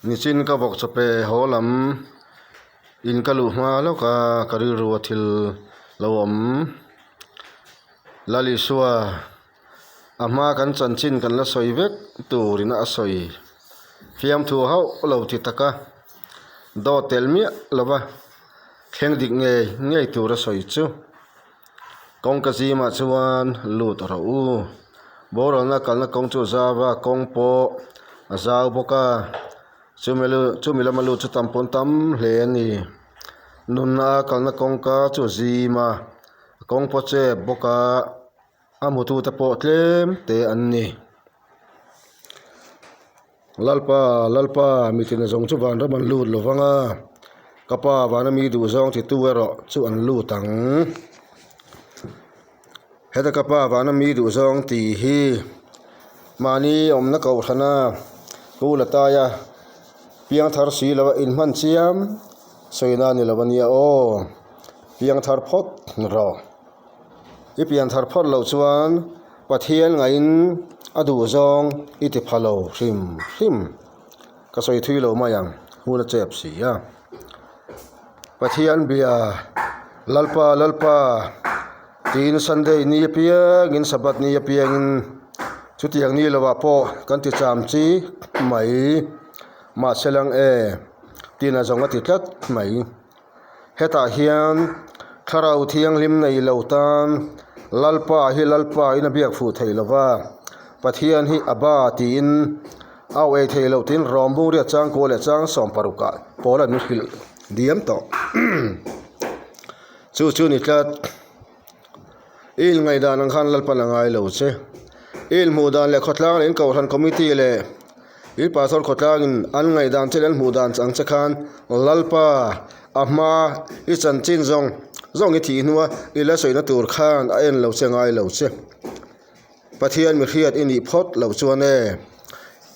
Nichin ka vawk chawpe haw lam in ka luh hma lawk a ka rilru a thil lo awm. Lal Isua a hma kan chanchin kan la sawi vek turin a sawi fiamthu hauh lo ti tak a, dawt tel miah lova thleng dik ngei ngei tur a sawi chu. Kawngka zimah chuan lut rawh u. Boralna kalna kawng chu a zau a, kawng pawh a zau bawk a, chumi lu chumi lama lut chu tam pawn tam hle a ni. Nunna kalna kawngka chu a zim a, kawng pawh chep bawk a. A hmutute pawh tlem te an ni. Lalpa, Lalpa, mitin zawng chu vanram an lut lo vang a, ka Pa vana mi duh zawng titu erawh chu an lut ang. Heta ka Pa vana mi duh zawng tih hi mahni awmna kohhrana pu la taia piangthar si lova inhman chiam sawina ni lo a nia aw, piangthar phawt rawh. I pian thar phawt loh chuan Pathian ngaihin a duh zawng i ti pha lo hrim hrim. Ka sawi thui lo mai ang, hun a chep si a. Pathian bia, Lalpa, Lalpa tiin Sunday ni apiangin, Sabbath ni apiangin chutiang ni lovah pawh kan ti cham chi mai. Mahse lang e, tiin a zawng a ti tlat mai. Hetah hian Thlarau Thianghlim nei lo tan Lalpa hi Lalpa in a biak fuh thei lo va, Pathian hi Abba tiin a au ei thei lo tiin Rom bungriat changkua leh chang sawmparukah pawl an hrilh diam tawh. Chu chu ni tlat. I inngaihdan ang khan Lalpan a ngai lo che. I inhmuh dan leh khawtlang leh in kohhran committee leh in pastor khawtlangin an ngaihdan che leh an hmuh dan ang che khan Lalpa a hma i chanchin zawng zawng i thih hnua i la sawina tur khan a en lo che ngai lo che. Pathian mi hriat i nih phawt loh chuan e,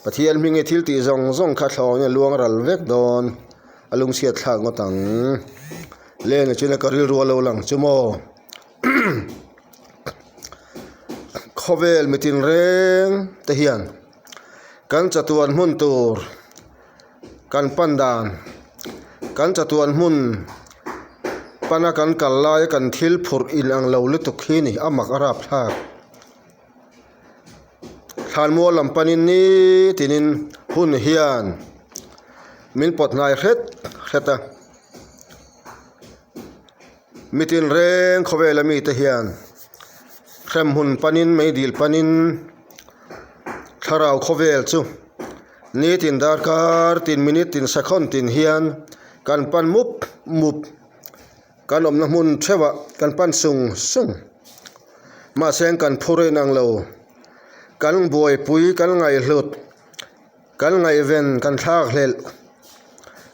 Pathian hming i thil tih zawng zawng kha thlawngin a luang ral vek dawn, a lungchhiat thlak ngawt ang. Leng a china ka rilru a lo lang chu maw? Khawvel mitin reng te hian kan chatuan hmun tur kan pan dan, kan chatuan hmun pana kan kal laia kan thil phurh inang lo lutuk hi ni a mak a rap thlak. Thlanmual lam panin nitinin hun hian min pawt hnai hret hret a. Mitin reng khawvela mite hian hremhmun panin meidil panin thlarau khawvel chu nitin darkar tin minute tin second tin hian kan pan mup mup kan awmna hmun theuhah kan pan sung sung mahse kan phur a inang lo kan buaipui kan ngaihhlut Kan ngaihven kan thlak hlelh.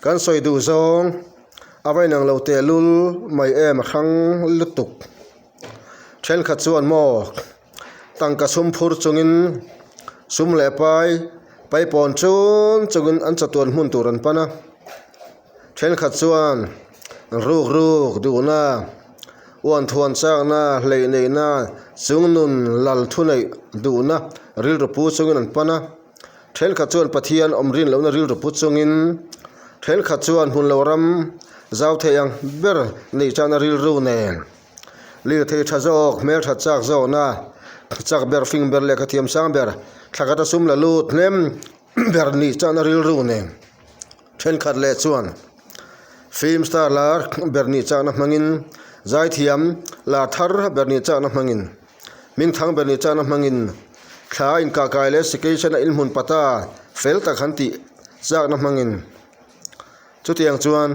Kan sawi duh zawng a va inang lo tehlul mai em a hrang lutuk. Thenkhat chuan maw tangka sum phur chungin sum leh pai paipawn chun chungin an chatuan hmun tur an pan a. Thenkhat chuan ruk ruk duhna, uan thuan chakna, hleih neihna, chungnun lal thuneih duhna rilru pu chungin an pan a. Thenkhat chuan Pathian awm rin lohna rilru pu chungin, thenkhat chuan hmun lo ram zau thei ang ber neih chana rilru nen lirthei tha zawk, hmel that chak zawkna, chak ber, fing ber leh khathiam sang ber, thlakhat a sum la lut hnem ber nih chana rilru nen thenkhat leh chuan film star lar ber nih chakna hmangin, zaithiam lar thar ber nih chakna hmangin. Hmingthang ber ni chana hmangin thla inkahkai leh sikei sena inhmun pata fel tak han tih chakna hmangin chutiang chuan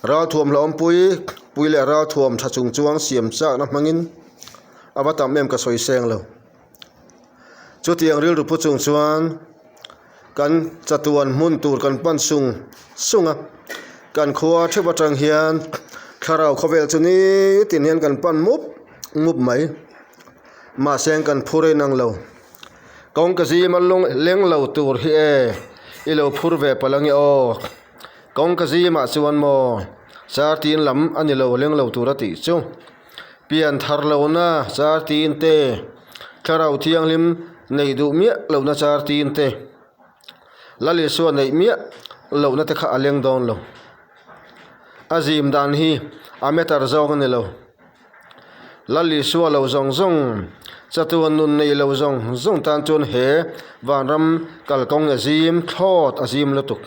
ralthuam hlauhawm pui pui leh ralthuam tha chung chuang siam chakna hmangin a va tam em ka sawi seng lo. Chutiang rilru pu chung chuan kan chatuan hmun tur kan pan sung sung a, kan khua theuh atang hian thlarau khawvel chu nitin hian kan pan mup mup mai mahse kan phur a inang lo kawngka zima lung leng lo tur hi e i lo phur ve palh ange aw kawngka zimah chuan maw char tin lam a ni lo leng lo tur a tih chu pian thar lohna char tin te thlarau thianghlim nei duh miah lohna char tin te. Lal Isua neih miah lohna te kha a leng dawn lo. A zim dan hi a meter zawng a ni lo. Lal Isua lo zawng zawng, chatuan nun nei lo zawng zawng tan chuan he vanram kalkawng a zim thlawt a zim lutuk.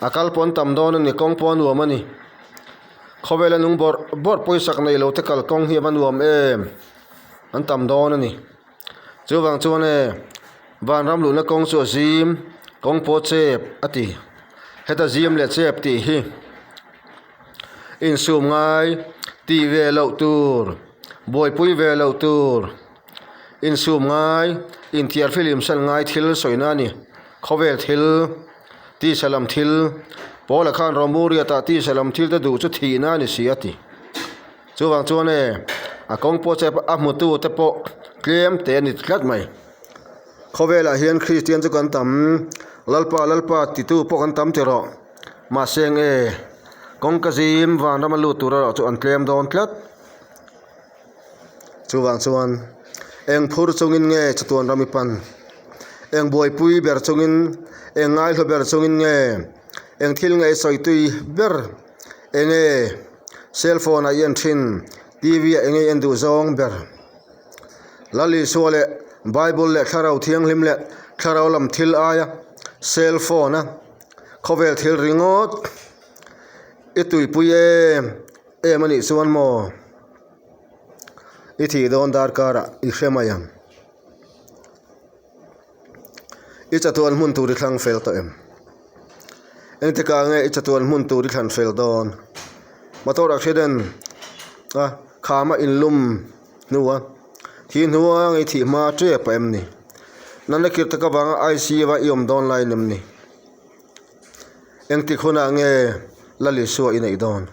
A kal pawn tam dawn a ni, kawng pawh a nuam a ni. Khawvela nung bawrh bawrh pawisak nei lo te kalkawng hi a va nuam em? An tam dawn a ni. Chuvang chuan e, vanram luhna kawng chu a zim, kawng pawh chep a ti. Heta zim leh chep tih hi insum ngai tih ve loh tur, buaipui ve loh tur, insum ngai, inthiar filim san ngai thil sawina a ni. Khawvel thil, tisa lam thil, Paula khan Romuriatah tisa lam thil te duh chu thihna a ni si a ti. Chuvang chuan e, a kawng pawh chep a hmutu te pawh tlem te a ni tlat mai. Khawvelah hian Kristian chu kan tam, Lalpa Lalpa titu pawh kan tam ti rawh. Mahse eng e, kawngka zim vanrama lut tur erawh chu an tlem dawn tlat. Chuvang chuan eng phur chungin nge chatuan ram i pan? Eng buaipui ber chungin, eng ngaihlu ber chungin nge eng thil nge i sawitui ber? Enge cell phone ah i en thin, TV ah enge i en duh zawng ber? Lal Isua leh Bible leh Thlarau Thianghlim leh Thlarau lam thil aia cell phone a khawvel thil ringawt i tuipui em em anih chuan maw i thih dawn darkarah i hre mai ang. I chatuan hmun tur i thlang fel tawh em? Engtikah nge i chatuan hmun tur i thlan fel dawn? Motor accident a khama inlum hnua thi hnua i thih hma tep a em ni? Nana kir tak avanga ICU a i awm dawn laiin em ni? Engtik hunah nge Lal Isua i neih dawn?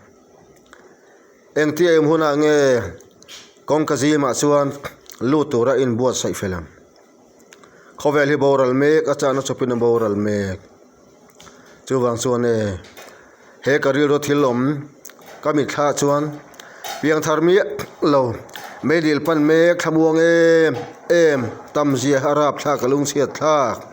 Engtia em hunah nge kawngka zimah chuan lut tura inbuatsaih fel ang? Khawvel hi boral mek a chahna chawpin a boral mek. Chuvang chuan e he ka rilru thil awm ka mitthla chuan piangthar miah lo meidil pan mek thlamuang em em tam zia a rap thlak a lungchhiat thlak.